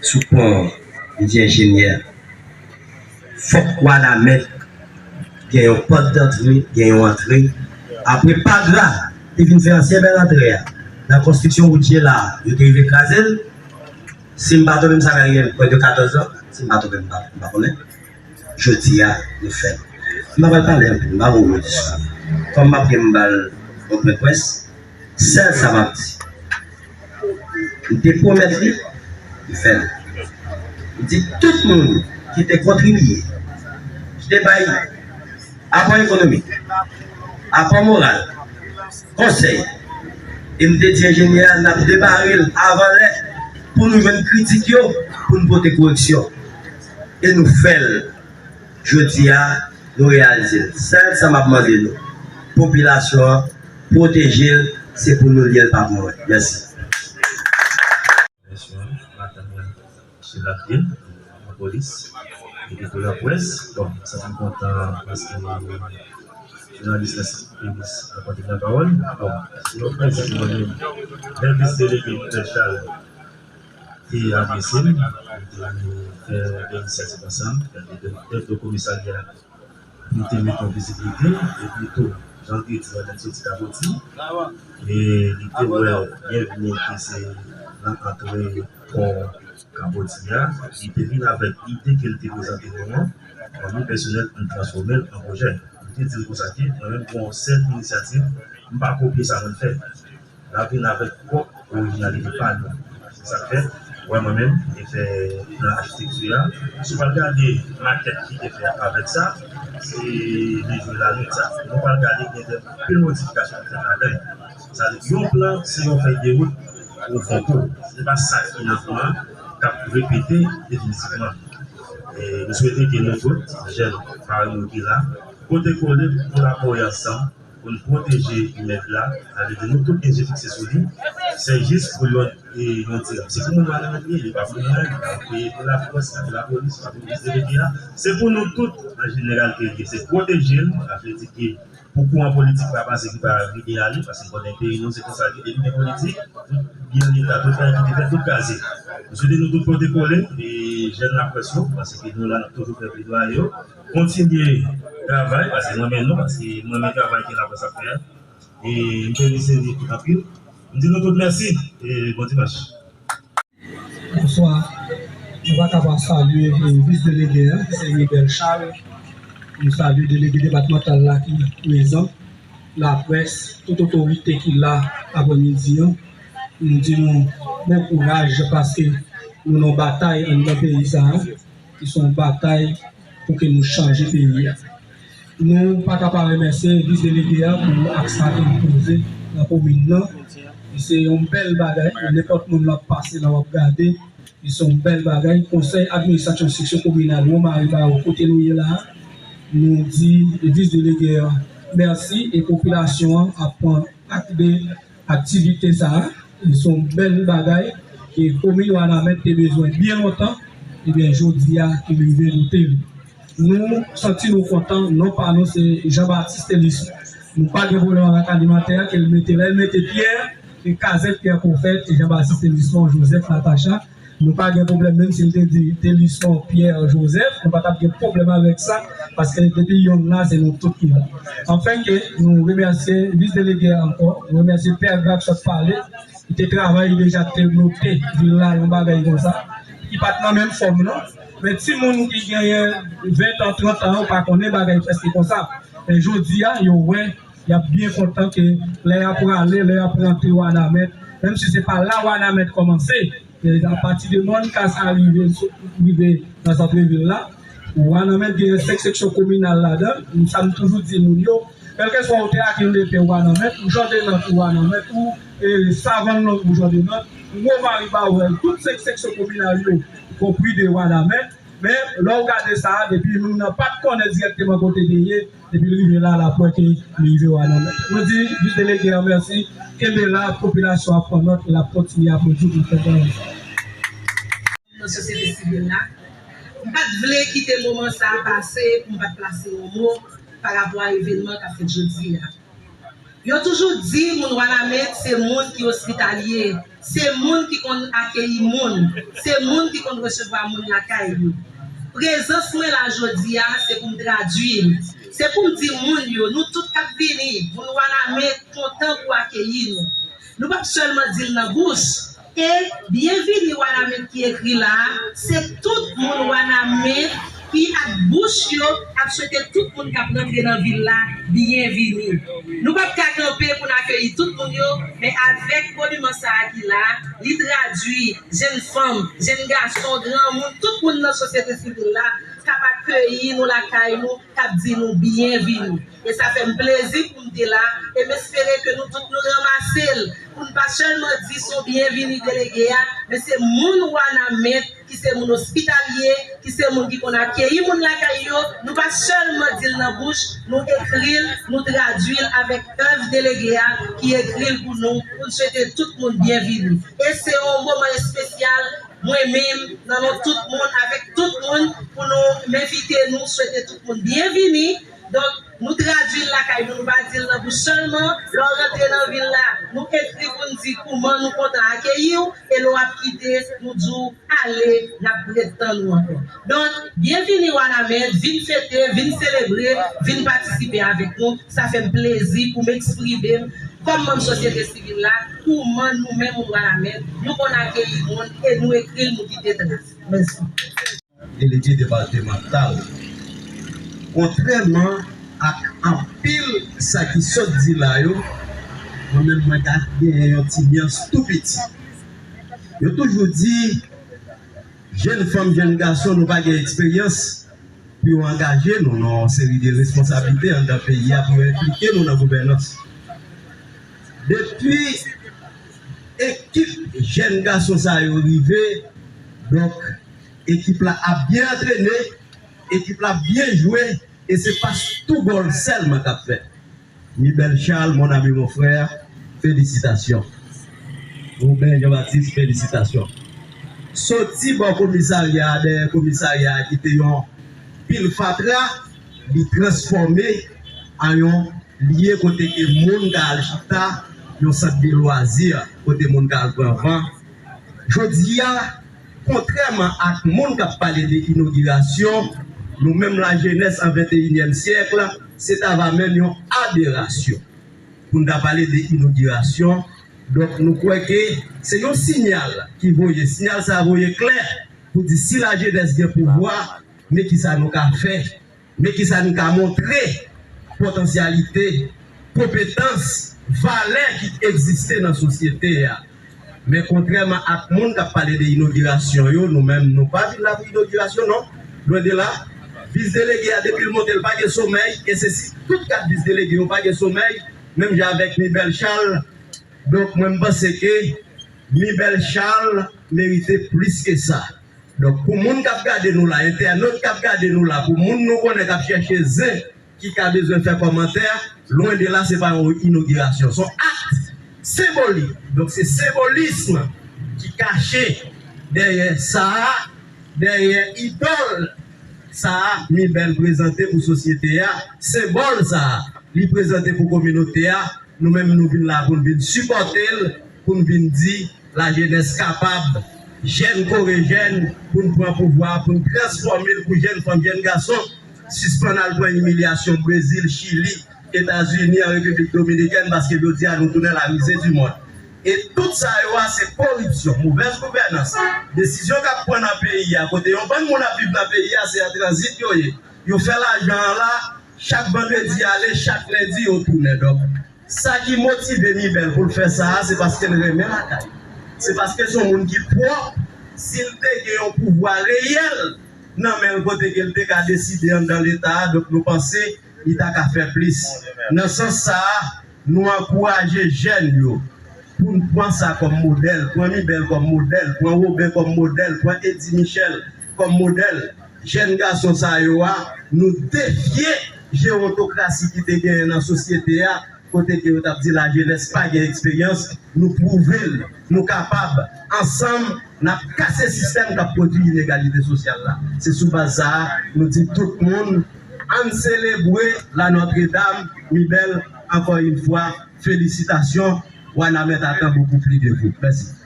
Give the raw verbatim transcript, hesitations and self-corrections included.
Sou pon, li di enjenyè, fòk Wanament gen yon pòt dantre, gen yon antre. Apre Pagra te vin fè ansyen bèl antre a, nan konstriksyon wout Jela, yo te rive kraze l. Si m pa twonpe m, sa ka gen pwen de katòz an. Si m pa twonpe m, m pa, m pa konnen. Jodi a, nou fè l. M pa pral pale anpil, m pa pral gwo diskou. Kòm m ap gen m ba l yon pwen près, sèl sa m ap di. M te pwomèt li, m fè l. M di tout moun ki te kontribye, ki te bay apò ekonomik, apò moral, konsèy, e m te di enjenyè a n ap debare l avan lè pou nou jwenn kritik yo, pou n pote koreksyon. E nou fè l. Jodi a, nou reyalize l. Sèl sa m ap mande nou, popilasyon an, pwoteje l, se pou nou li ye, l pa pou mwen. Mèsi. Mèsi, madanm la, se Ladvil, lapolis, epi pou laprès. Bon, sa fè m kontan paske jounalis la, Elis, la pote lapawòl. Bon, se yon plezi pou mwen menm, lè vis delege Michel Charles te adrese m, nou te fè de inisyativ ansanm, tèt de komisarya, nou te met yon vizibilite, epi tou, jan l te di a, lè l soti Kaboti, e li te wè byenvni ki se nan antre pò Kaboti a, li te vin avèk ide ke l te prezante nou an, an nou pèsonèl, nou transfòme l an pwojè. Nou te di l konsa ke mwen menm, gon sèl inisyativ, m pa kopye sa moun fè. N a vin avèk pwòp orijinalite pa nou. Se sa k fè, w wè mwen menm, m te fè plan achitekti a. Si w pral gade makèt ki te fèt avèk sa, se li jwe lanwit sa. Si nou pral gade, gen de anpil modifikasyon ki fèt ladan l. Sa vle di, yon plan, se yon fèy de wout ou fon kou. Se pa sa ki nan plan an k ap repete definitivman. E nou swete ke nou tout, jèn parèy nou ki la, pote kole pou kolabore ansanm, pou n pwoteje imèb la, sa vle di nou tout gen je fikse sou li, se jis pou yon, e, yon ti rad. Se pou moun Wanament li ye, li pa pou mwen, li pa pou laprès, li pa pou lapolis, li pa pou vis delege a. Se pou nou tout an jeneralite li ye. Se pwoteje l, sa vle di ke pou kouran politik pa pase, ki pa vide ale, paske m konnen peyi nou, se konsa li ye, depi gen politik, tout byen leta, tout bagay ki te fèt, tout kraze. M swete nou tout pote kole, e jèn laprès yo, paske nou la, n ap toujou fè pledwaye yo. Kontinye travay, paske m renmen nou, paske m renmen travay ke laprès ap fè a. E m felisite nou tout anpil. M di nou tout mèsi, e bon dimanch. Bonswa. Nou pa ka pa salye, e, vis delege a, se Miguel Charles. Nou salye delege depatmantal la ki prezan, laprès, tout otorite ki la aprèmidi an. Nou di nou bon kouraj paske nou nan batay anndan peyi sa a. Ki se yon batay pou ke nou chanje peyi a. Nou pa ka pa remèsye vis delege a pou ak sa ke l poze nan komin nan. E se yon bèl bagay, nenpòt moun l ap pase la w ap gade, e se yon bèl bagay. Konsèy administrasyon seksyon kominal Won Mari Bawo, kote nou ye la a, nou di vis delege a mèsi e popilasyon an ap pran ak de aktivite sa a, se yon bèl bagay ke komin Wanament te bezwen byen lontan, ebyen, jodi a, ki rive nou te li. Nou santi nou kontan, non pa nou se Jean Baptiste Elisson. Nou pa gen pwoblèm avèk animatè a, ke l mete la, l mete Pierre, e kazèk Pierre Prophète, e Jean Baptiste Elisson, Joseph, Natacha, nou pa gen pwoblèm, menm si l te di Telisman Pierre Joseph, nou pa t ap gen pwoblèm avèk sa, paske depi yonn la, se nou tout ki la. Anfen ke nou remèsye vis delege a ankò, nou remèsye Pè Graf sot pale, li te travay, li deja te note vil la yon bagay konsa, ki pa t nan menm fòm nan, men timoun ki genyen ven tan, trant an, yo pa konnen bagay prèske konsa. Men jodi a, yo wè, y ap byen kontan ke lè y ap prale, lè y ap rantre Wanament, menm si se pa la Wanament kòmanse, e apati de Mòn Kas a rive, rive nan santrevil la, Wanament genyen senk seksyon kominal ladan l. Sa m toujou di moun yo, kèlkeswa ou te Akin Lepe ou Wanament, ou Jan de Nant ou Wanament, ou, e, Savann Long ou Jan de Nant, ou Womari Bawèl, tout senk seksyon kominal yo, konpri de Wanament. Men, lè w gade sa a, depi moun nan pa t konnen dirèkteman kote te ye, depi l rive la, l ap wè ke li rive Wanament. Nou di, vis delege a mèsi, kenbe la, popilasyon ap pran nòt, l ap kontinye aplodi pou fè travay sa. Nan sosyete sivil la, m pa t vle kite moman sa a pase pou m pa t plase yon mo pa rapò a evènman k ap fèt jodi a. Yo toujou di moun Wanament se moun ki ospitalye, se moun ki konn akeyi moun, se moun ki konn resevwa moun lakay yo. Prezans mwen la jodi a, se pou m tradui l. Se pou m di moun yo, nou tout k ap vini, moun Wanament kontan pou akeyi nou. Nou p ap sèlman di l nan bouch, e byenvini Wanament ki ekri la a, se tout moun Wanament ki ak bouch yo ap swete tout moun k ap rantre nan vil la byenvini. Nou p ap ka kanpe pou n akeyi tout moun yo, men avèk moniman sa a ki la, li tradui jèn fanm, jèn gason, granmoun, tout moun nan sosyete sivil la k ap akeyi nou lakay nou, k ap di nou byenvini. E sa fè m plezi pou m te la, e m espere ke nou tout nou ranmase l, pou n pa sèlman di se yon byenvini delege a, men se moun Wanament ki se moun ospitalye, ki se moun ki konn akeyi moun lakay yo, nou pa sèlman di l nan bouch, nou ekri l, nou tradui l avèk èv delege a ki ekri l pou nou, pou n swete tout moun byenvini. E se yon moman espesyal, mwen menm, nan non tout moun, avèk tout moun, pou nou, m envite nou, swete tout moun byenvini. Donk, nou tradui l lakay nou, nou pa di l nan bouch sèlman. Lè w rantre nan vil la, nou ekri pou n di kouman nou kontan akeyi w, e lè w ap kite, nou di w ale, n ap ret tann ou ankò. Donk, byenvini Wanament, vin fete, vin selebre, vin patisipe avèk nou. Sa fè m plezi pou m eksprime m kòm manm sosyete sivil la, kouman nou menm moun Wanament, nou konn akeyi moun e nou ekri l, nou kite tras. Mèsi. Delege depatmantal. Kontrèman ak anpil sa ki sot di la yo, mwen menm mwen ka genyen yon ti nyans tou piti. Yo toujou di, jèn fanm, jèn gason, nou pa gen eksperyans pou yo angaje nou nan yon seri de responsablite anndan peyi a, pou yo enplike nou nan gouvènans. Depi ekip jèn gason sa yo rive, donk, ekip la ap byen antrene, ekip la ap byen jwe, e se pas tou gòl sèlman k ap fèt. Mibel Charles, mon ami, mon frère, félicitations. Ruben Jean Baptiste, félicitations. Soti bò komisarya a, dèyè komisarya a ki te yon pil fatra, li transfòme an yon lye kote ke moun ka al chita, yon sant de lwazi, kote moun ka al pran van. Jodi a, kontrèman ak moun k ap pale de inogirasyon, nou menm lajenès an venteyinyèm syèk, se ta va menm yon aberasyon pou n ta pale de inogirasyon. Donk, nou kwè ke se yon sinyal ki voye, sinyal sa a voye klè pou di si lajenès gen pouvwa, men kisa nou ka fè. Men kisa n ka montre potansyalite, konpetans, valè ki egziste nan sosyete a. Men kontrèman ak moun k ap pale de inogirasyon yo, nou menm, nou pa vin la pou inogirasyon, non. Lwen de la. Vis delege a, depi l monte, l pa gen somèy, e se si tout kat vis delege yo pa gen somèy, menm jan avèk Mibel Charles. Donk, mwen, m panse ke Mibel Charles merite plis ke sa. Donk, pou moun k ap gade nou la, entènot k ap gade nou la, pou moun nou konnen k ap chèche zen, ki ka bezwen fè kòmantè, lwen de la, se pa yon inogirasyon, se yon akt senbolik. Donk, se senbolism ki kache dèyè sa a, dèyè idòl sa a, Mibel prezante pou sosyete a, senbòl sa a, li prezante pou kominote a, nou menm, nou vin la pou n vin sipòte l, pou n vin di, lajenès kapab, jèn kore jèn, pou n pran pouvwa a, pou n transfòme l pou jèn fanm, jèn gason, sispann al pran imilyasyon Brezil, Chili, Etazini, an Repiblik Dominikèn, paske jodi a nou tounen la risée du monde. E tout sa yo a, se koripsyon, movèz gouvènans, desizyon k ap pran nan peyi a, kote yon bann moun ap viv nan peyi a, se an tranzit yo ye. Yo fè lajan an la, chak vandredi ale, chak lendi yo tounen. Donk, sa ki motive Mibel pou l fè sa a, se paske l renmen lakay. Se paske se yon moun ki pwòp. Si l te gen yon pouvwa reyèl nan men l, kote ke l te ka deside anndan Leta a, donk, nou panse li ta ka fè plis. Nan sans sa a, nou ankouraje jèn yo pou n pran sa kòm modèl, pran Mibel kòm modèl, pran Woben kòm modèl, pran Eddy Michel kòm modèl. Jèn gason sa yo a, nou defye jewontokrasi ki te genyen nan sosyete a, kote ke yo t ap di lajenès pa gen eksperyans, nou pwouve l, nou kapab, ansanm, n ap kase sistèm k ap pwodui inegalite sosyal la. Se sou baz sa a, nou di tout moun, ann selebre la Notre Dame, Mibel, ankò yon fwa, Félicitations, Wanament attend beaucoup plus de vous. Merci.